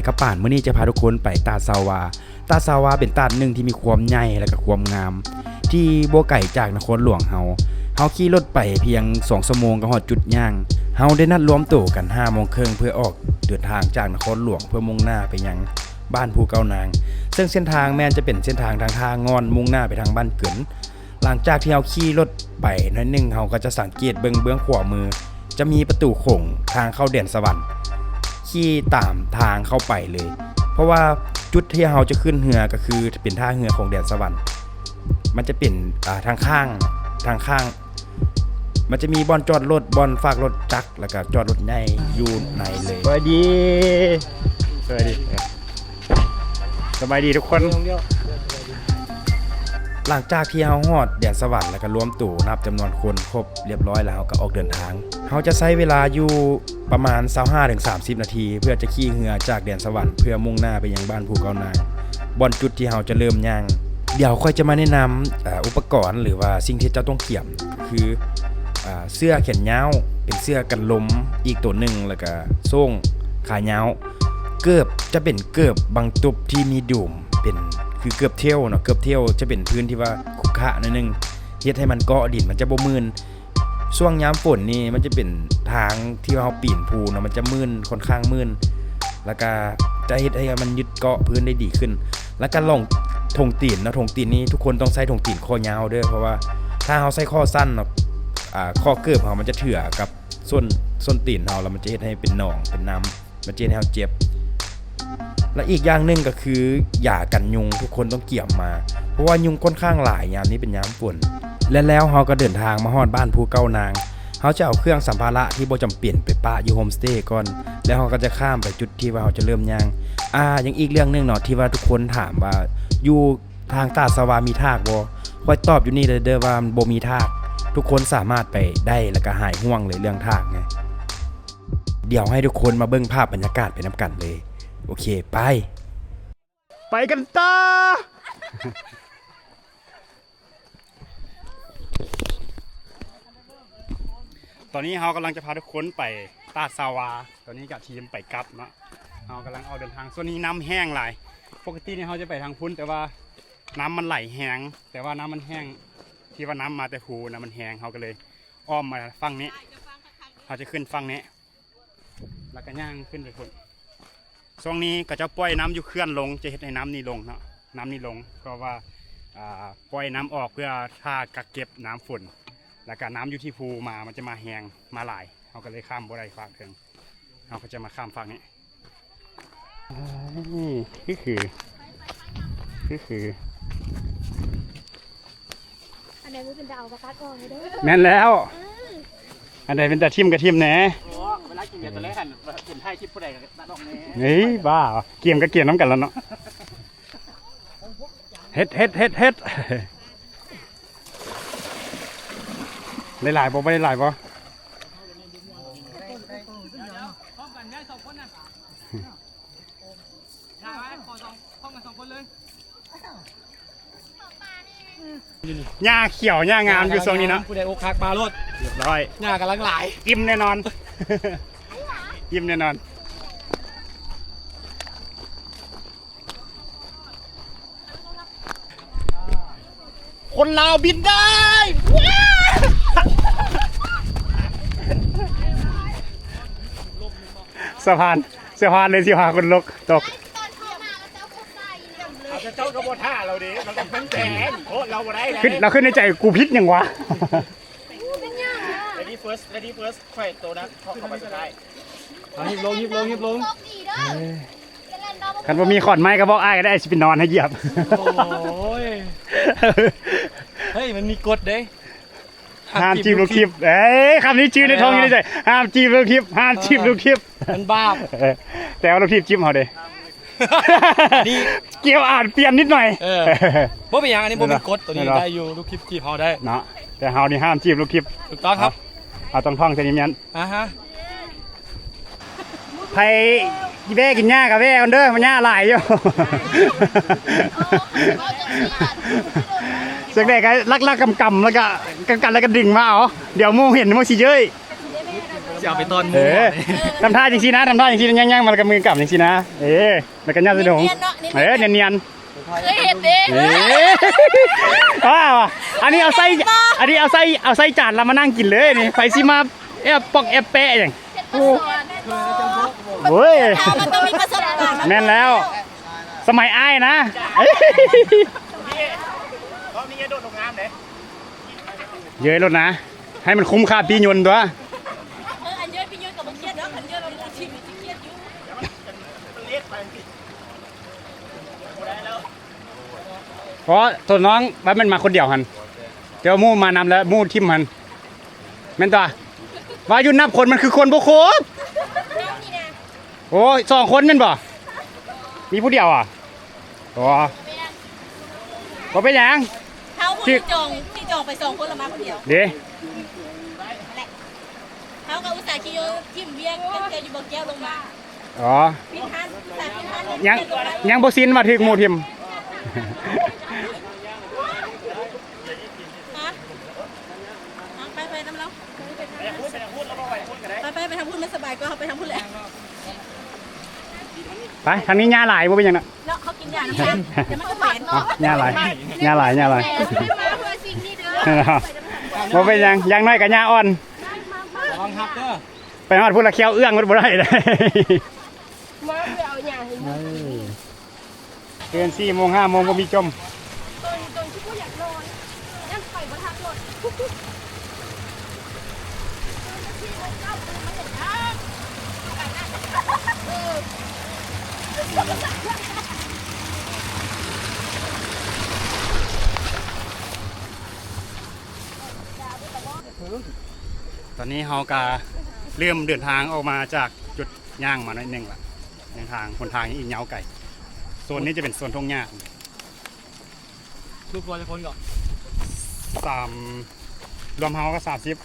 ກັບປານ ມື້ນີ້ຈະພາທຸກຄົນໄປຕາດຊາວາ. ຕາດຊາວາເປັນຕາດໜຶ່ງທີ່ມີຄວາມໃຫຍ່ ແລະກະຄວາມງາມ ທີ່ບໍ່ໄກຈາກນະຄອນຫຼວງເຮົາ. ເຮົາຂີ່ລົດໄປພຽງສອງຊົ່ວໂມງກໍຮອດຈຸດຍ່າງ. ເຮົາໄດ້ນັດລວມໂຕກັນຫ້າໂມງເຄິ່ງ ເພື່ອອອກເດີນທາງຈາກນະຄອນຫຼວງ ເພື່ອມຸ່ງໜ້າໄປຍັງບ້ານພູເກົ້ານາງ, ເຊິ່ງເສັ້ນທາງແມ່ນຈະເປັນເສັ້ນທາງທາງທ່າງ່ອນ ມຸ່ງໜ້າໄປທາງບ້ານເກີນ. ຫຼັງຈາກທີ່ເຮົາຂີ່ລົດໄປໜ້ອຍໜຶ່ງ, ເຮົາກໍຈະສັງເກດເບິ່ງເບື້ອງຂວາມື ຈະມີປະຕູໂຂງທາງເຂົ້າແດນສະຫວັນ. ຂີ່ຕາມທາງເຂົ້າໄປເລີຍ, ເພາະວ່າຈຸດທີ່ເຮົາຈະຂຶ້ນເຮືອກໍຄືເປັນທ່າເຮືອຂອງແດນສະຫວັນ. ມັນຈະເປັນ ອ່າ ທາງຂ້າງ, ທາງຂ້າງ ມັນຈະມີບ່ອນຈອດລົດ, ບ່ອນຝາກລົດຈັກ ແລ້ວກໍຈອດລົດໃຫຍ່ຢູ່ໃນເລີຍ. ສະບາຍດີ ສະບາຍດີ ສະບາຍດີທຸກຄົນ. ຫຼັງຈາກທີ່ເຮົາຮອດແດນສະຫວັນ ແລ້ວກໍລວມໂຕນັບຈຳນວນຄົນຄົບລຽບຮ້ອຍ ແລ້ວເຮົາກໍອອກເດີນທາງ. ເຮົາຈະໃຊ້ເວລາຢູ່ປະມານຊາວຫ້າເຖິງສາມສິບນາທີ ເພື່ອຈະຂີ່ເຮືອຈາກແດນສະຫວັນ ເພື່ອມຸ່ງໜ້າໄປຍັງບ້ານພູເກົ້ານາງ, ບ່ອນຈຸດທີ່ເຮົາຈະເລີ່ມຍ່າງ. ດຽວຂ້ອຍຈະມາແນະນຳ ເອີ ອຸປະກອນ ຫຼືວ່າສິ່ງທີ່ເຈົ້າຕ້ອງກຽມ ຄື ເອີ ເສື້ອແຂນຍາວ ເປັນເສື້ອກັນລົມອີກໂຕໜຶ່ງ, ແລ້ວກະໂສ້ງຂາຍາວ. ເກີບຈະເປັນເກີບບັງຕຸບທີ່ມີດູມ ເປັນຄືເກີບເທວເນາະ, ເກີບເທວຈະເປັນພື້ນທີ່ວ່າຂຸຂະໜ້ອຍໜຶ່ງ, ເຮັດໃຫ້ມັນເກາະດິນ ມັນຈະບໍ່ມື່ນ. ຊ່ວງຍາມຝົນນີ້ມັນຈະເປັນທາງທີ່ວ່າເຮົາປີນພູເນາະ, ມັນຈະມື່ນ, ຄ່ອນຂ້າງມື່ນ, ແລ້ວກະຈະເຮັດໃຫ້ມັນຍຶດເກາະພື້ນໄດ້ດີຂຶ້ນ. ແລ້ວກະລອງຖົງຕີນເນາະ, ຖົງຕີນນີ້ທຸກຄົນຕ້ອງໃສ່ຖົງຕີນຂໍ້ຍາວເດີ້, ເພາະວ່າຖ້າເຮົາໃສ່ຂໍ້ສັ້ນເນາະ ອາ ຂໍ້ເກີບເຮົາມັນຈະເຖືອກັບ ສົ້ນ ສົ້ນຕີນເຮົາ ແລ້ວມັນຈະເຮັດໃຫ້ເປັນໜອງເປັນນ້ຳ, ມັນຈະເຮັດໃຫ້ເຮົາເຈັບ. ແລະ ອີກຢ່າງໜຶ່ງກໍຄືຢາກັນຍຸງ ທຸກຄົນຕ້ອງກຽມມາ ເພາະວ່າຍຸງຄ່ອນຂ້າງຫຼາຍຍາມນີ້ເປັນຍາມຝົນ. ແລະ ແລ້ວເຮົາກໍເດີນທາງມາຮອດບ້ານພູເກົ້ານາງ. ເຮົາຈະເອົາເຄື່ອງສຳພາລະທີ່ບໍ່ຈຳເປັນໄປປະຢູ່ໂຮມສະເຕກ່ອນ ແລ້ວເຮົາກໍຈະຂ້າມໄປຈຸດທີ່ວ່າເຮົາຈະເລີ່ມຍ່າງ. ອາ ຍັງອີກເລື່ອງໜຶ່ງເນາະ ທີ່ວ່າທຸກຄົນຖາມວ່າຢູ່ ທາງຕາດສະຫວາມີທາກບໍ່? ຂ້ອຍຕອບຢູ່ນີ້ເລີຍເດີ້ວ່າບໍ່ມີທາກ, ທຸກຄົນສາມາດໄປໄດ້ ແລ້ວກະຫາຍຫ່ວງເລີຍເລື່ອງທາກນະ. ດຽວໃຫ້ທຸກຄົນມາເບິ່ງພາບບັນຍາກາດໄປນຳກັນເລີຍ. ໂອເຄ ໄປ ໄປກັນຕໍ່. ຕອນນີ້ເຮົາກຳລັງຈະພາທຸກຄົນໄປຕາດສາວາ, ຕອນນີ້ກະທີມໄປກັບເນາະ, ເຮົາກຳລັງອອກເດີນທາງ. ຊ່ວງນີ້ນ້ຳແຫ້ງຫຼາຍ, ປົກກະຕິນີ້ເຮົາຈະໄປທາງພຸ້ນ ແຕ່ວ່າ ນ້ຳມັນໄຫຼແຮງ, ແຕ່ວ່ານ້ຳມັນແຫ້ງ, ທີ່ວ່ານ້ຳມາແຕ່ພູນະມັນແຫ້ງ, ເຮົາກໍເລີຍອ້ອມມາຝັ່ງນີ້, ເຮົາຈະຂຶ້ນຝັ່ງນີ້ ແລ້ວກໍຍ່າງຂຶ້ນໄປພຸ້ນ. ຊ່ວງນີ້ເຂົາເຈົ້າປ່ອຍນ້ຳຢູ່ເຂື່ອນລົງ, ຈະເຮັດໃຫ້ນ້ຳນີ້ລົງເນາະ, ນ້ຳນີ້ລົງ ເພາະວ່າ ອ່າ ປ່ອຍນ້ຳອອກເພື່ອຖ້າກັກເກັບນ້ຳຝົນ, ແລ້ວກໍນ້ຳຢູ່ທີ່ພູມາ ມັນຈະມາແຮງ ມາຫຼາຍ, ເຮົາກໍເລີຍຂ້າມບໍ່ໄດ້ຟາກເທິງ, ເຮົາກໍຈະມາຂ້າມຟາກນີ້. ນີ້ຄື ຄື ຄື ຄື ອັນໃດບໍ່ເປັນຕາເອົາກໍຕັດອອກເດີ. ແມ່ນແລ້ວ. ອືມ ອັນໃດເປັນຕາຖິ້ມກໍຖິ້ມແດ່. ໂອ້ ເວລາກິນເບຍຕອນແລກຫັ້ນ ເປັນຖ່າຍຄລິບຜູ້ໃດກໍຕັດອອກແດ່. ເອີຍ ບ້າ ກຽມກໍກຽມນຳກັນແລ້ວເນາະ. ເຮັດ ເຮັດ ເຮັດ ເຮັດ ໄດ້ຫຼາຍບໍ່? ບໍ່ໄດ້ຫຼາຍບໍ່? ຫຍ້າຂຽວຫຍ້າງາມຢູ່ຊ່ວງນີ້ເນາະ. ຜູ້ໃດອົກຫັກມາໂລດ ຮຽບຮ້ອຍ ຫຍ້າກຳລັງຫຼາຍ. ອີ່ມແນ່ນອນ ອີ່ມແນ່ນອນ. ຄົນລາວບິນໄດ້ ສະພານ ສະພານເລີຍ ຊິພາຄົນລົກຕົກ. ເຈົ້າກໍບໍ່ຖ້າລາວເດ້ ລາວຕ້ອງແຂງ ໂອ້ ລາວບໍ່ໄດ້ແລ້ວ. ລາວຄິດໃນໃຈ ກູຜິດຫຍັງວະ? ເປັນຫຍັງອະ? Lady first, lady first. ຂ້ອຍໂຕນະ ເຂົ້າໄປສຸດທ້າຍ. ເອົາ ຮີບລົງ ຮີບລົງ ຮີບລົງ. ໂຊກດີເດີ. ເອີ ຄັນບໍ່ມີຂອນໄມ້ກະບອກອ້າຍກະໄດ້ ຊິໄປນອນໃຫ້ຢຽບ. ໂອ້ຍ ເຮີ້ຍ ມັນມີກົດເດ້ ຫ້າມຈີບລູກທີບ. ເອີຍ ຄຳນີ້ຈື່ໃນທ້ອງຢູ່ໃນໃຈ ຫ້າມຈີບລູກທີບ ຫ້າມຈີບລູກທີບ. ມັນບາບ. ເອີ ແຕ່ວ່າລູກທີບຈີບເຮົາເດ້. ອັນນີ້ ກ່ຽວອ່ານປ່ຽນນິດໜ້ອຍ. ເອີ ບໍ່ເປັນຫຍັງ ອັນນີ້ບໍ່ມີກົດ ໂຕນີ້ໄດ້ຢູ່ ລູກທີບຈີບເຮົາໄດ້ເນາະ. ແຕ່ເຮົານີ້ຫ້າມຈີບລູກທີບ. ຖືກຕ້ອງຄັບ. ເຮົາຕ້ອງທ່ອງໃສ່ນີ້ແມ່ນ. ອ່າຮະ ໃຜແວ່ກິນຫຍ້າກະແວ່ກ່ອນເດີ ມັນຫຍ້າຫຼາຍຢູ່. ຈັ່ງໃດກະລັກໆກຳໆ ແລ້ວກະກັນໆ ແລ້ວກະດຶງມາເອົາ. ດຽວໝູ່ເຫັນໝູ່ຊິເຍີ້ຍ. ຊິເອົາໄປຕ້ອນໝູ່. ເອີ ທຳທ່າຈັ່ງຊີ້ນະ ທຳທ່າຈັ່ງຊີ້ ຍ່າງໆມາ ແລ້ວກໍມືກຳຈັ່ງຊີ້ນະ. ເອີ ແລ້ວກໍຍ່າງສະດົງ. ເນຽນໆເນາະ ເອີ ເນຽນໆ. ເຄີຍເຮັດເດ້. ວ້າວ ອັນນີ້ເອົາໃສ່ ອັນນີ້ເອົາໃສ່ ເອົາໃສ່ຈານແລ້ວມານັ່ງກິນເລີຍນີ້. ໃຜຊິມາແອບປອກແອບແປະຫຍັງ? ໂອ້ຍ ມັນຕ້ອງມີປະສົບການ. ແມ່ນແລ້ວ ສະໄໝອ້າຍນະ. ເຢີ້ຍໂລດນະ ໃຫ້ມັນຄຸ້ມຄ່າປີ້ຍົນຕົວະ. ເອີ ອັນເຢີ້ຍປີ້ຍົນກໍບໍ່ຄຽດດອກ ຄັນເຢີ້ຍວ່າໝູ່ຖິ້ມຊິຄຽດຢູ່. ເພາະໂຕນ້ອງວ່າແມ່ນມາຄົນດຽວຫັ້ນ ແຕ່ວ່າໝູ່ມານຳແລ້ວ ໝູ່ຖິ້ມຫັ້ນ ແມ່ນຕົວະ. ວ່າຢູ່ນັບຄົນມັນຄືຄົນບໍ່ຄົບ. ໂອ້ຍ ສອງຄົນແມ່ນບໍ່? ມີຜູ້ດຽວອະ? ອໍ ບໍ່ເປັນຫຍັງ ເຮົາຜູ້ທີ່ຈອງ ທີ່ຈອງໄປສອງຄົນ ລະມາຄົນດຽວເດ້. ເຮົາກໍອຸດສ່າຂີ່ລົດຖິ້ມວຽງ ຕັ້ງແຕ່ຢູ່ບໍ່ແກ້ວລົງມາ. ອໍ ຜິດທາງ ອຸດສ່າຜິດທາງ ຍັງ ຍັງບໍ່ຊິນວ່າຖືກໝູ່ຖິ້ມ. ຮະ ໄປ ໄປນຳລາວ ໄປ ໄປ ໄປທາງພຸ້ນ ມັນສະບາຍກວ່າ ເຮົາໄປທາງພຸ້ນແຫຼະ. ໄປ ທາງນີ້ຫຍ້າຫຼາຍ ບໍ່ເປັນຫຍັງນະ ເນາະ ເຮົາກິນຫຍ້ານຳກັນ ດຽວມັນກໍແຂວນ. ເນາະ ຫຍ້າຫຼາຍ ຫຍ້າຫຼາຍ ຫຍ້າຫຼາຍ ບໍ່ເປັນຫຍັງ ຢ່າງໜ້ອຍກໍຫຍ້າອ່ອນ. ລະວັງຫັກເດີ ໄປຮອດພຸ້ນລະ ແຂ້ວເອື້ອງບໍ່ໄດ້ເດ້. ມາເພື່ອເອົາຫຍ້າໃຫ້ໝູ່. ເອີ ຕື່ນສີ່ໂມງ ຫ້າໂມງບໍ່ມີຈົ່ມ. ຕົນ ຕົນຄືບໍ່ຢາກນອນ ຢ້ານໄປບໍ່ທັນລົດ. ຕອນນີ້ເຮົາກະເລີ່ມເດີນທາງອອກມາຈາກຈຸດ ຍ່າງມາໜ້ອຍໜຶ່ງລະ ຍັງທາງ ຫົນທາງຍັງອີກຍາວໄກ. ໂຊນນີ້ຈະເປັນໂຊນທົ່ງຫຍ້າ. ລູກເຮືອຈັກຄົນເກາະ? ສາມ ລວມເຮົາກໍສາມສິບ.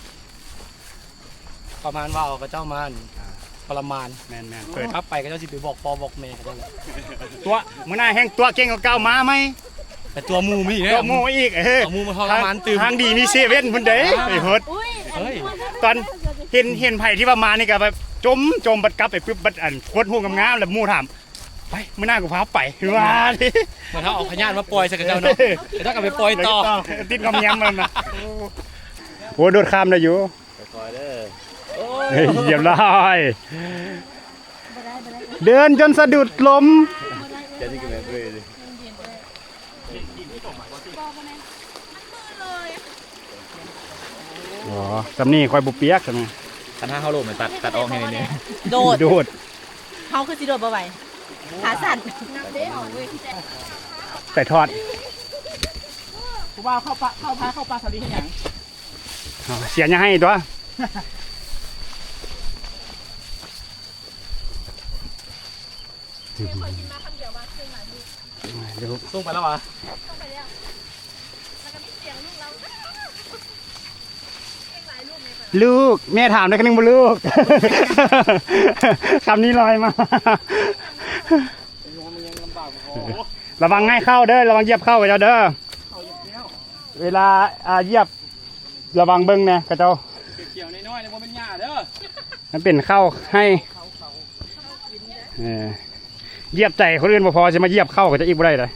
ປະມານວ່າເຂົາເຈົ້າມາ ອ່າ ທໍລະມານ. ແມ່ນໆ ເປີດ ກັບໄປເຂົາເຈົ້າຊິໄປບອກພໍ່ບອກແມ່ເຂົາເຈົ້າແຫຼະ. ຕົວະ ມື້ໜ້າແຮ່ງຕົວະເກັ່ງກວ່າເກົ່າ ມາໃໝ່. ໄປຕົວະໝູ່ມາອີກເດ້ ຕົວະໝູ່ມາອີກ. ເອີ ເອົາໝູ່ມາທໍລະມານຕື່ມ. ທາງດີມີເຊເວັນພຸ້ນເດ້. ອ່າ ໄປໂພດ. ເຮີ້ຍ ຕອນເຫັນ ເຫັນໃຜທີ່ວ່າມານີ້ກໍແບບຈົ່ມ ຈົ່ມ ບັດກັບໄປປຶບ ບັດອັນໂພດຮູບງາມໆ ແລ້ວໝູ່ຖາມ ໄປ ມື້ໜ້າກູພາໄປ ວ່າ. ເໝືອນເຮົາເອົາພະຍາດມາປ່ອຍໃສ່ເຂົາເຈົ້າເນາະ ເຂົາເຈົ້າກໍໄປປ່ອຍຕໍ່ ຕິດງອມແງມມັນນະ. ໂອ້ ໂດດຂ້າມໄດ້ຢູ່. ຄ່ອຍໆເດີ. ໂອ້ຍ ຮຽບຮ້ອຍ ເດີນຈົນສະດຸດລົ້ມ. ແກນີ້ກໍແມ່ນເວີຍ. ອໍ ສ່ຳນີ້ຂ້ອຍບໍ່ປຽກສ່ຳນີ້. ຄັນຫາກເຮົາລົ້ມ ຕັດ ຕັດອອກໃຫ້ແດ່. ໂດດ ໂດດ. ເຮົາຄືຊິໂດດບໍ່ໄຫວ ຂາສັ້ນ. ໄປທອດ. ຜູ້ບ່າວເຂົ້າປ່າ ເຂົ້າ ພາເຂົ້າປ່າສາລີເຮັດຫຍັງ? ເອົາ ເສຍຫຍັງໃຫ້ຕົວະ. ລູກ ແມ່ຖາມໄດ້ຄຳໜຶ່ງບໍ່ລູກ? ຄຳນີ້ລອຍມາ. ລະວັງງ່າຍເຂົ້າເດີ ລະວັງຢຽບເຂົ້າເຈົ້າເດີ. ເວລາ ອ່າ ຢຽບ ລະວັງເບິ່ງແດ່ເຂົາເຈົ້າ. ຂຽວໆນ້ອຍໆ ບໍ່ແມ່ນຫຍ້າເດີ. ມັນເປັນເຂົ້າໃຫ້ ເອີ ຢຽບໃຈຄົນອື່ນບໍ່ພໍ ຊິມາຢຽບເຂົ້າເຂົາເຈົ້າອີກບໍ່ໄດ້ເດ້.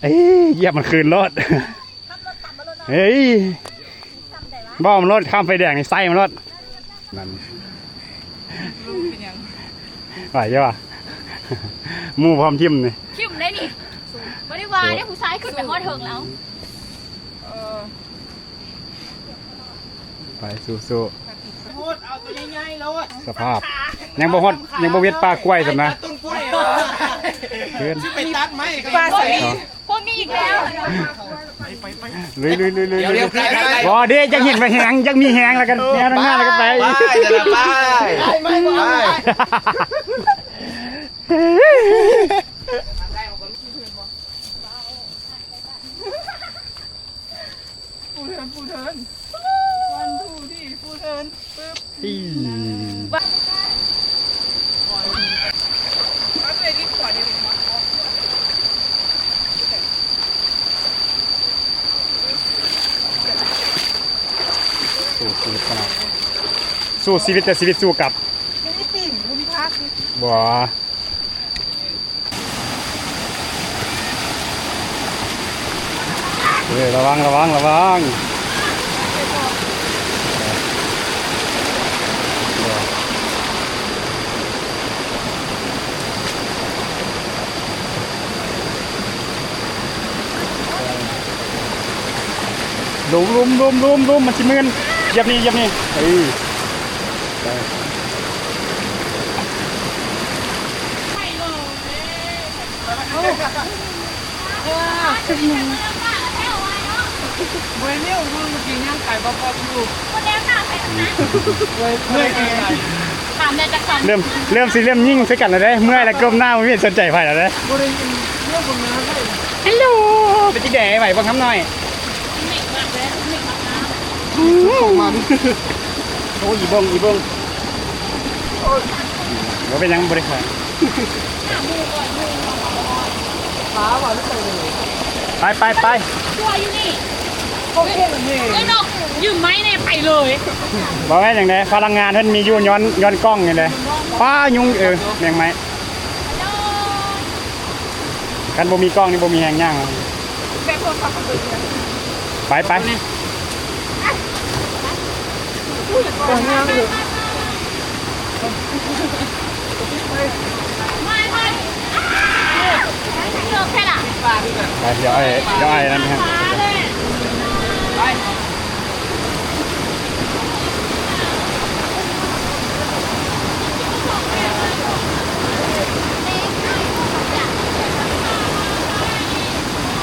ເອີ ຢຽບມັນຄືນໂລດ. ເຮີ້ຍ ເວົ້າມັນໂລດ ຂ້າມໄຟແດງນີ້ໃສ່ມັນໂລດ. ນັ້ນ ເປັນຫຍັງ? ໄຫວຢູ່ຫວາ? ໝູ່ພ້ອມຖິ້ມນີ້ ຖິ້ມໄດ້ນີ້. ບໍ່ໄດ້ວ່າເດ້ ຜູ້ຊາຍຂຶ້ນໄປຮອດເທິງແລ້ວ. ເອີ ໄປ ສູ້ໆ. ໂພດ ເອົາຕົວໃຫຍ່ໆໂລດ. ສະພາບ ຍັງບໍ່ຮອດ ຍັງບໍ່ເວັດປ່າກ້ວຍຊ້ຳນະ. ໄປຕັດຕົ້ນກ້ວຍ ເອີ ຂຶ້ນ ຊິໄປຕັດໄມ້ ປ່າສາລີ. ພວກນີ້ອີກແລ້ວ. ລຸຍໆໆໆ. ບໍ່ເດ້ ຢາກເຫັນວ່າແຮງ ຢາກມີແຮງ ແລ້ວກໍແນວທາງໜ້າ ແລ້ວກໍໄປ. ໄປ ໄປ ໄປ ໄປ. ຟູເທີນ ຟູເທີນ ວັນທູທີຟູເທີນ. ໂອ້ ສູ້ຊີວິດ ແຕ່ຊີວິດສູ້ກັບ. ບໍ່ມີຕີນ ບໍ່ມີຂາ. ບໍ່. ເອີ ລະວັງ ລະວັງ ລະວັງ. ລຸມ ລຸມ ລຸມ ລຸມ ລຸມ ມັນຊິມື່ນ. ຢຽບນີ້ ຢຽບນີ້. ເອີ ໄປ. ເລີ່ມ ເລີ່ມຊິເລີ່ມຍິງໃສ່ກັນແລ້ວເດ້. ເມື່ອຍແລ້ວກົ້ມໜ້າ ບໍ່ມີໃຜສົນໃຈໃຜແລ້ວເດ້. ຮັນໂຫຼ ເປັນຈັ່ງໃດ ໄຫວບໍ່ຄຳນ້ອຍ? ໂອ້ຍ ອີ່ເບິ່ງ ອີ່ເບິ່ງ. ບໍ່ເປັນຫຍັງ ບໍ່ໄດ້ຂາຍ. ໄປ ໄປ ໄປ. ຕົວຢູ່ນີ້. ເອີ ເນາະ ຢືມໄມ້ແດ່ ໄປເລີຍ. ບໍ່ແມ່ນຫຍັງເດ້ ພະລັງງານເພິ່ນມີຢູ່ ຍ້ອນ ຍ້ອນກ້ອງນີ້ແຫຼະ. ປ້າ ຍຸງ ເອີ ແມງໄມ້. ຄັນບໍ່ມີກ້ອງນີ້ ບໍ່ມີແຮງຍ່າງ. ໄປ ໄປ. ໄປ ດຽວອ້າຍ ດຽວອ້າຍນັ້ນໃຫ້.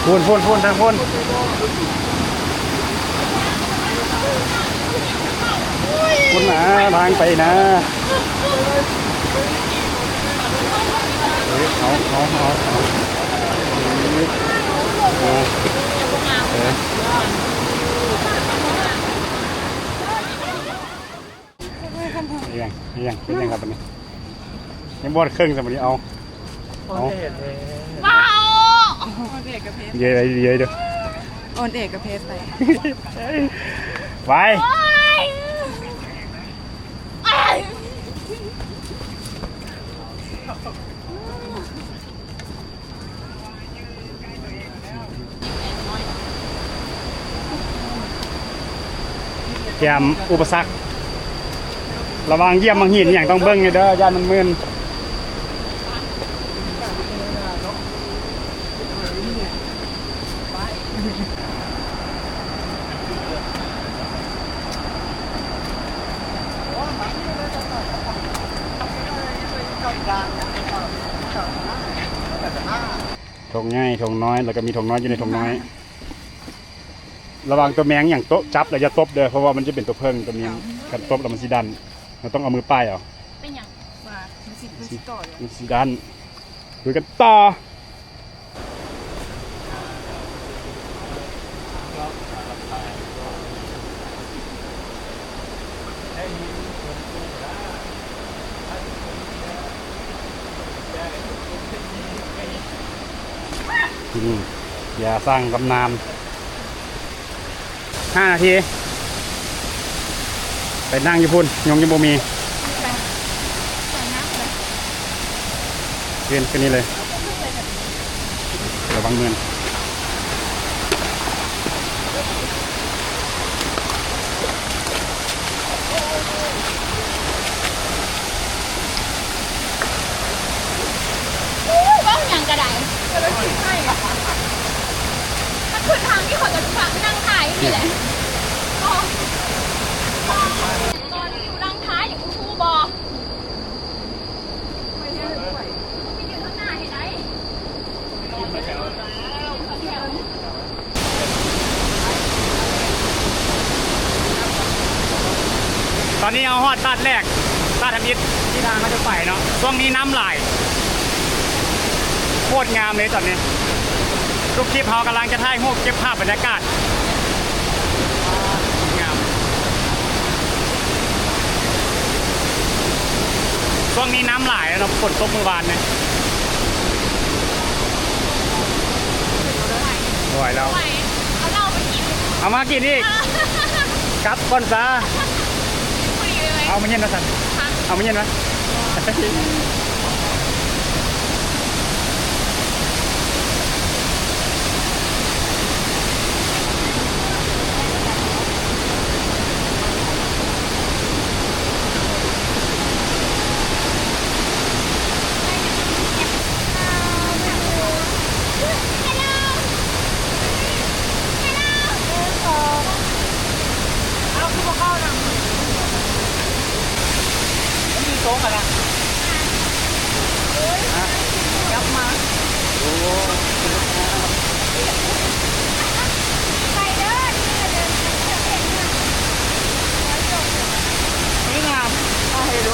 ພຸ້ນ ພຸ້ນ ພຸ້ນ ທາງພຸ້ນ. ພຸ້ນນະ ທາງໄປນະ. ເອີ ເອົາ ເອົາ ເອົາ ເອົາ. ເອີ ອີ່ຫຍັງ ອີ່ຫຍັງ ເປັນຫຍັງຄັບບັດນີ້? ຍັງບໍ່ຮອດເຄິ່ງຊ້ຳບັດນີ້. ເອົາ ອ່ອນແອແທ້. ວ້າວ ອ່ອນແອກະເພດ. ເຢ ເຢ ເດີ ອ່ອນແອກະເພດໄປ. ໄປ ໂອ້ຍ ກຽມອຸປະສັກ ລະຫວ່າງຢ້ຽມໝາກຫີນອີ່ຫຍັງ ຕ້ອງເບິ່ງຢູ່ເດີ ຢ້ານມັນມື່ນ. ທົ່ງໃຫຍ່ ທົ່ງນ້ອຍ ແລ້ວກໍມີທົ່ງນ້ອຍຢູ່ໃນທົ່ງນ້ອຍ. ລະວັງຕົວແມງຫຍັງໂຕະ ຈັບແລ້ວຢ່າຕົບເດີ ເພາະວ່າມັນຈະເປັນຕົວເຜິ້ງ ຕົວນີ້ ຄັນຕົບແລ້ວມັນຊິດັນ ເຮົາຕ້ອງເອົາມືປ້າຍເອົາ. ເປັນຫຍັງ? ວ່າ ມັນຊິ ມັນຊິຕໍ່ເລີຍ ມັນຊິດັນ. ລຸຍກັນຕໍ່. ທີ່ນີ້ ຢາສ້າງຕຳນານ. ຫ້ານາທີ ໄປນັ່ງຢູ່ພຸ້ນ ຍຸງຍັງບໍ່ມີ. ເປັນ ເປັນນີ້ເລີຍ ລະວັງເມືອນ. ໂອ້ຍ ເວົ້າຫຍັງກະໄດ້ ເຈົ້າໜ້າທີ່ໃຫ້ ຖ້າຂຶ້ນທາງນີ້ຂ້ອຍກະຊິພາໄປນັ່ງຖ້າຢູ່ນີ້ແຫຼະ. ຕອນຢູ່ຫຼັງທ້າຍນີ້ ຮູ້ບໍ່? ຕອນນີ້ເຮົາຮອດຕາດແລກ ຕາດທຳອິດ ທີ່ທາງເຮົາຈະໄປເນາະ. ຊ່ວງນີ້ນ້ຳຫຼາຍ ໂຄດງາມເລີຍຕອນນີ້. ລູກຄລິບເຮົາກຳລັງຈະຖ່າຍຮູບເກັບພາບບັນຍາກາດ. ງາມ. ຊ່ວງນີ້ນ້ຳຫຼາຍແລ້ວເນາະ ຝົນຕົກມື້ວານນີ້. ບໍ່ໄຫວແລ້ວ. ເອົາເຫຼົ້າໄປກິນ. ເອົາມາກິນອີກ. ກັບກ່ອນຊາ. ເອົາມາເຢັນວ່າຊັ້ນ. ເອົາມາເຢັນວ່າ. ມັນມີໂຊງຫັ້ນລະ ກັບມາ. ໂອ້ ໄປເດີ ນີ້ລະເດີນທາງເຊື່ອມເສັ້ນເມືອງ ນີ້ງາມ ເອົາໃຫ້ດູ.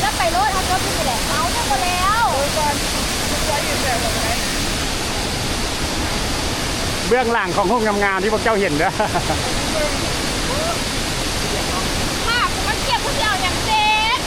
ແລ້ວໄປໂລດ ເອົາຈົບຢູ່ນີ້ແຫຼະ ເອົາ ຍັງບໍ່ແລ້ວ. ເບື້ອງຫຼັງຂອງຮູບງາມໆ ທີ່ພວກເຈົ້າເຫັນເດີ. ພາບມັນກຽບພວກເຈົ້າຫຍັງເຈັບ.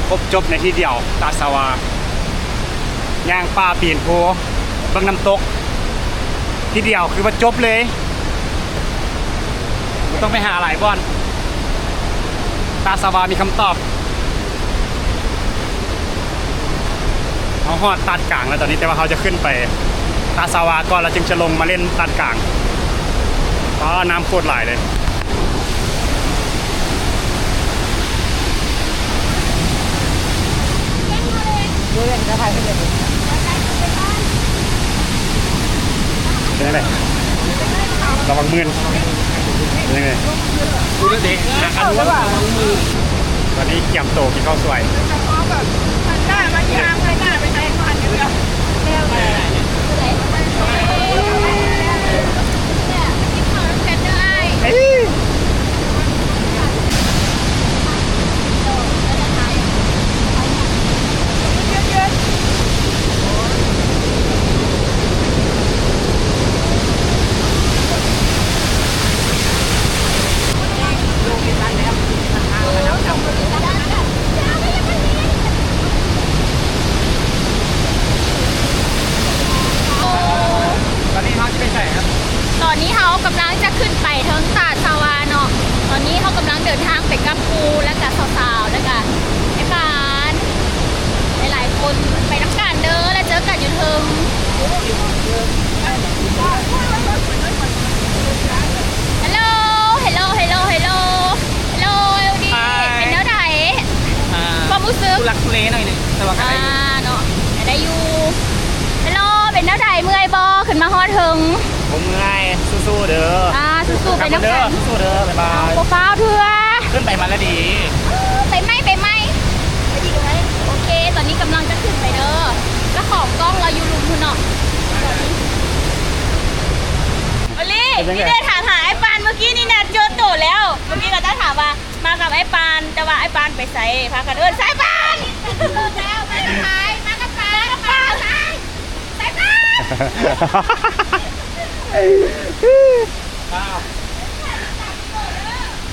ຄົບຈົບໃນທີ່ດຽວ ຕາດສາວາ ຍ່າງປ່າ ປີນພູ ເບິ່ງນ້ຳຕົກ ທີ່ດຽວຄືວ່າຈົບເລີຍ ບໍ່ຕ້ອງໄປຫາຫຼາຍບ່ອນ ຕາດສາວາມີຄຳຕອບ. ເຮົາຮອດຕາດກາງແລ້ວຕອນນີ້ ແຕ່ວ່າເຮົາຈະຂຶ້ນໄປຕາດສາວາກ່ອນ ແລ້ວຈຶ່ງຈະລົງມາຫຼິ້ນຕາດກາງ. ອໍ ນ້ຳໂຄດຫຼາຍເລີຍ. ເປັນຈັ່ງໃດ? ລະວັງມື່ນ. ເປັນຈັ່ງໃດ? ຕອນນີ້ກຽມໂຕກິນເຂົ້າສວຍ. ຕອນນີ້ເຮົາຊິໄປໃສຄັບ? ຕອນນີ້ເຮົາກຳລັງຈະຂຶ້ນໄປເທິງຕາດສາວາເນາະ. ຕອນນີ້ເຮົາກຳລັງເດີນທາງໄປກັບໝູ່ ແລະກະສາວໆ ແລະກະ ອ້າຍປານ ຫຼາຍໆຄົນ ໄປນຳກັນເດີ ແລ້ວເຈີກັນຢູ່ເທິງ. ເຮລໂລ ເຮລໂລ ເຮລໂລ ເຮລໂລ ເຮລໂລ ເອລດີ ເປັນແນວໃດ ອ່າ ຄວາມຮູ້ສຶກ? ທຸລັກທຸເລໜ້ອຍໜຶ່ງ ແຕ່ວ່າກະໄດ້ຢູ່ ອ່າ ເນາະ ກະໄດ້ຢູ່. ເຮລໂລ ເປັນແນວໃດ ເມື່ອຍບໍ່ ຂຶ້ນມາຮອດເທິງ? ບໍ່ເມື່ອຍ ສູ້ໆເດີ ອ່າ ສູ້ໆໄປນຳກັນ ສູ້ໆເດີ ບາຍບາຍ ບໍ່ຟ້າວເທື່ອ ຂຶ້ນໄປມາລະດີ ເອີ ໄປໃໝ່ ໄປໃໝ່ ໄປອີກໄປ ໂອເຄ ຕອນນີ້ກຳລັງຈະຂຶ້ນໄປເດີ ເຈົ້າຂອງກ້ອງລາວຢູ່ລຸ່ມພຸ້ນເນາະ. ໂອລີ ເປັນຈັ່ງໃດ? ມີແຕ່ຖາມຫາອ້າຍປານ ມື້ກີ້ນີ້ນັດເຈີໂຕແລ້ວ ມື້ກີ້ກະຈະຖາມວ່າມາກັບອ້າຍປານ ແຕ່ວ່າອ້າຍປານໄປໃສ ພາກັນເອີ້ນສາຍປານ ມາກັບໃຜ ມາກັບປານ ມາກັບປານ. ອ້າວ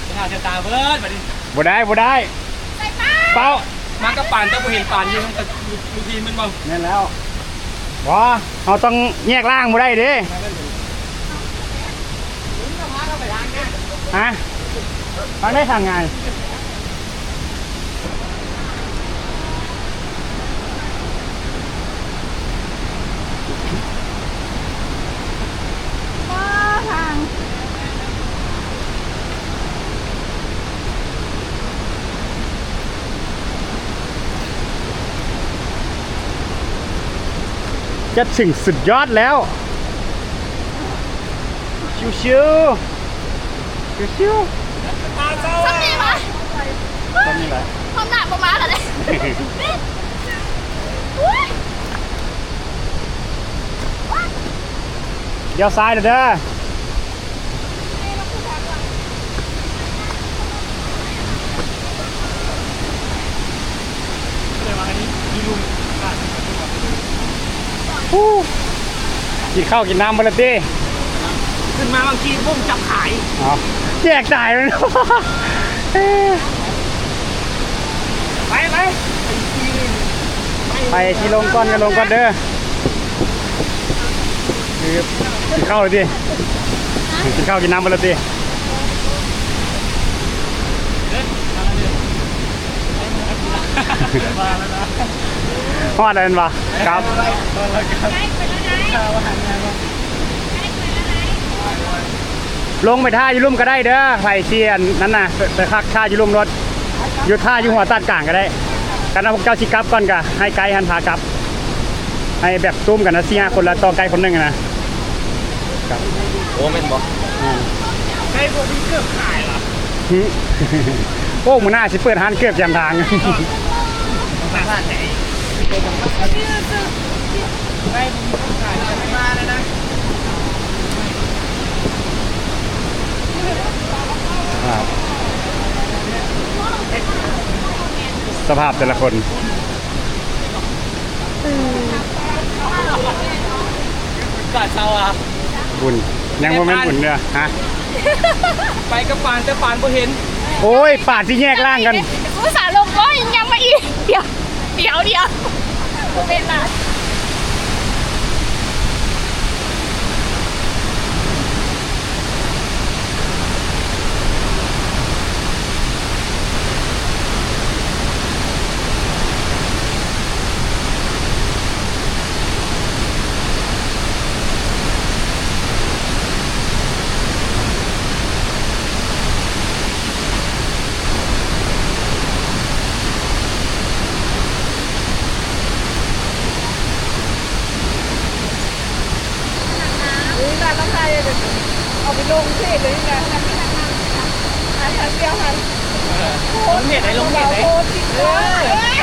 ເສຍໜ້າເສຍຕາເບິດບັດນີ້. ບໍ່ໄດ້ ບໍ່ໄດ້ ເປົ່າ ມາກັບປານ ເຈົ້າບໍ່ເຫັນປານຢູ່ນຳ ຢູ່ ຢູ່ທີມແມ່ນບໍ່? ແມ່ນແລ້ວ ບໍ່ ເຮົາຕ້ອງແຍກລ່າງ ບໍ່ໄດ້ເດ້. ຮະ? ຟັງໄດ້ທາງງານ. ຈະເຖິງສຸດຍອດແລ້ວ. ຊິວໆ ຊິວໆ ສ່ຳນີ້ຫວາ? ສ່ຳນີ້ແຫຼະ ຄວາມໜ້າບໍ່ມາແລ້ວເດ້. ລ້ຽວຊ້າຍແລ້ວເດີ. ອູ້ ກິນເຂົ້າກິນນ້ຳເບິດແລ້ວຕິ? ຂຶ້ນມາບາງທີບຸ້ງຈັບຂາຍ. ອໍ ແຍກຕາຍແມ່ນ. ໄປ ໄປ ໄປ ຂີ່ລົງກ່ອນ ກັນລົງກ່ອນເດີ. ຄື ກິນເຂົ້າແລ້ວຕິ? ກິນເຂົ້າກິນນ້ຳເບິດແລ້ວຕິ? ຮອດແລ້ວແມ່ນບໍ່? ຄັບ ລົງໄປຖ້າຢູ່ລຸ່ມກໍໄດ້ເດີ. ໃຜຊິອັນນັ້ນນະ ໄປ ໄປພັກຖ້າຢູ່ລຸ່ມລົດ ຢູ່ ຖ້າຢູ່ຫົວຕາດກາງກໍໄດ້. ຄັນວ່າພວກເຈົ້າຊິກັບກ່ອນກໍໃຫ້ໄກຫັ້ນພາກັບ. ໃຫ້ແບບຕຸ້ມກັນນະ ສີ່ຫ້າຄົນ ແລ້ວຕໍ່ໄກຄົນໜຶ່ງນະ. ໂອ້ ແມ່ນບໍ່? ອືມ ໄກບໍ່ມີເກືອບຂາຍຫວາ? ຫຶ ໂອ້ ມື້ໜ້າຊິເປີດຮ້ານເກືອບແຈມທາງ. ສະພາບແຕ່ລະຄົນ. ກາເຊົາອະ ບຸນ ຍັງບໍ່ແມ່ນບຸນເດີ. ຮະ? ໄປກັບປານ ແຕ່ປານບໍ່ເຫັນ. ໂອ້ຍ ປານຊິແຍກລ່າງກັນ. ອຸດສ່າລົງ ໂອ້ຍ ຍັງມາອີກ. ດຽວ ດຽວ ດຽວ ບໍ່ເປັນລະ. ເອີ ລະຕ້ອງຖ່າຍ ເອົາໄປລົງເພຈເລີຍນະ. ອັນ ອັນດຽວຫັ້ນ ເອີ ລົງເພຈໃດ ລົງເພຈໃດ ໂພສຕິດເລີຍ.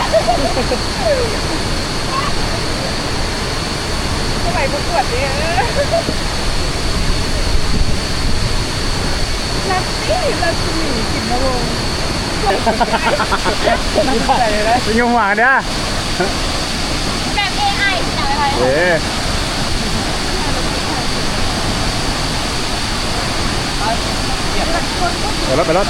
ສະໄໝປະກວດເດ້. ລັດນີ້ ລັດສະໝີ ກິນນະວົງ ໄປຍົມຫວານເດີ້ ແບບເອໄອ ເອີ ໄປລົດ ໄປລົດ.